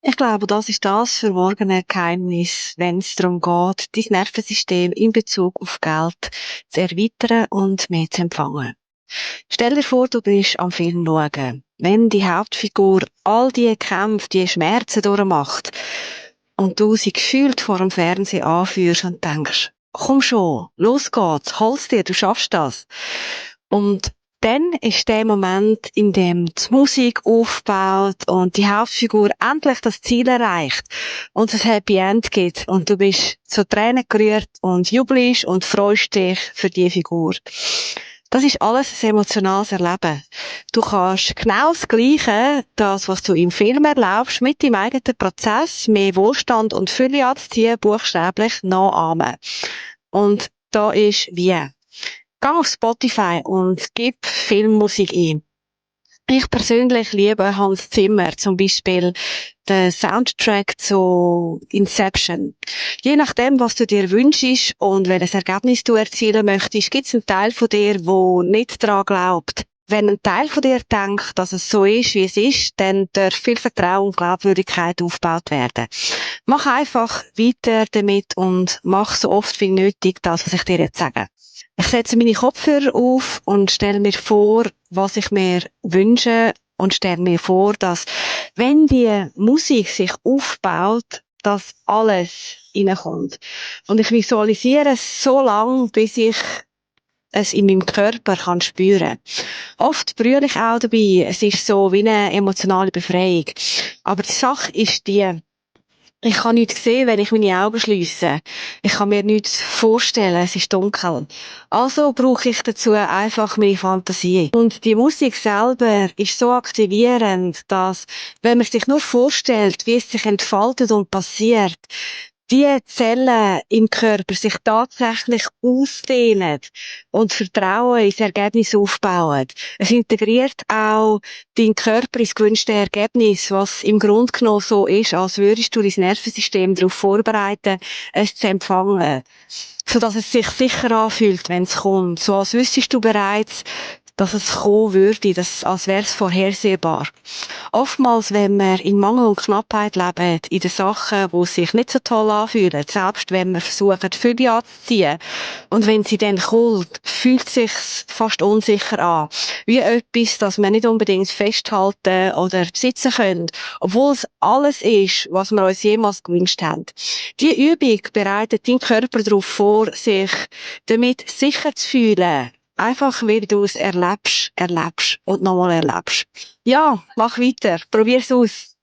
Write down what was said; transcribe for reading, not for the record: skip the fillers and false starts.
Ich glaube, das ist das verborgene Geheimnis, wenn es darum geht, dein Nervensystem in Bezug auf Geld zu erweitern und mehr zu empfangen. Stell dir vor, du bist am Film schauen. Wenn die Hauptfigur all die Kämpfe, die Schmerzen durchmacht und du sie gefühlt vor dem Fernsehen anführst und denkst, komm schon, los geht's, hol's dir, du schaffst das. Und dann ist der Moment, in dem die Musik aufbaut und die Hauptfigur endlich das Ziel erreicht und es ein Happy End gibt und du bist zu Tränen gerührt und jubelst und freust dich für die Figur. Das ist alles ein emotionales Erleben. Du kannst genau das Gleiche, das, was du im Film erlebst, mit deinem eigenen Prozess, mehr Wohlstand und Fülle anzuziehen, buchstäblich nachahmen. Und da ist wie. Geh auf Spotify und gib Filmmusik ein. Ich persönlich liebe Hans Zimmer, zum Beispiel den Soundtrack zu Inception. Je nachdem, was du dir wünschst und welches Ergebnis du erzielen möchtest, gibt es einen Teil von dir, der nicht daran glaubt. Wenn ein Teil von dir denkt, dass es so ist, wie es ist, dann darf viel Vertrauen und Glaubwürdigkeit aufgebaut werden. Mach einfach weiter damit und mach so oft wie nötig das, was ich dir jetzt sage. Ich setze meine Kopfhörer auf und stelle mir vor, was ich mir wünsche und stelle mir vor, dass, wenn die Musik sich aufbaut, dass alles reinkommt. Und ich visualisiere es so lange, bis ich es in meinem Körper kann spüren. Oft brülle ich auch dabei. Es ist so wie eine emotionale Befreiung. Aber die Sache ist die, ich kann nichts sehen, wenn ich meine Augen schliesse. Ich kann mir nichts vorstellen, es ist dunkel. Also brauche ich dazu einfach meine Fantasie. Und die Musik selber ist so aktivierend, dass, wenn man sich nur vorstellt, wie es sich entfaltet und passiert, die Zellen im Körper sich tatsächlich ausdehnen und Vertrauen ins Ergebnis aufbauen. Es integriert auch deinen Körper ins gewünschte Ergebnis, was im Grunde genommen so ist, als würdest du dein Nervensystem darauf vorbereiten, es zu empfangen. Sodass es sich sicher anfühlt, wenn es kommt. So als wüsstest du bereits, dass es kommen würde, als wäre es vorhersehbar. Oftmals, wenn wir in Mangel und Knappheit leben, in den Sachen, die sich nicht so toll anfühlen, selbst wenn wir versuchen, Fülle anzuziehen, und wenn sie dann kommt, fühlt es sich fast unsicher an. Wie etwas, das wir nicht unbedingt festhalten oder besitzen können, obwohl es alles ist, was wir uns jemals gewünscht haben. Die Übung bereitet deinen Körper darauf vor, sich damit sicher zu fühlen. Einfach, weil du es erlebst und nochmal erlebst. Ja, mach weiter. Probier's aus.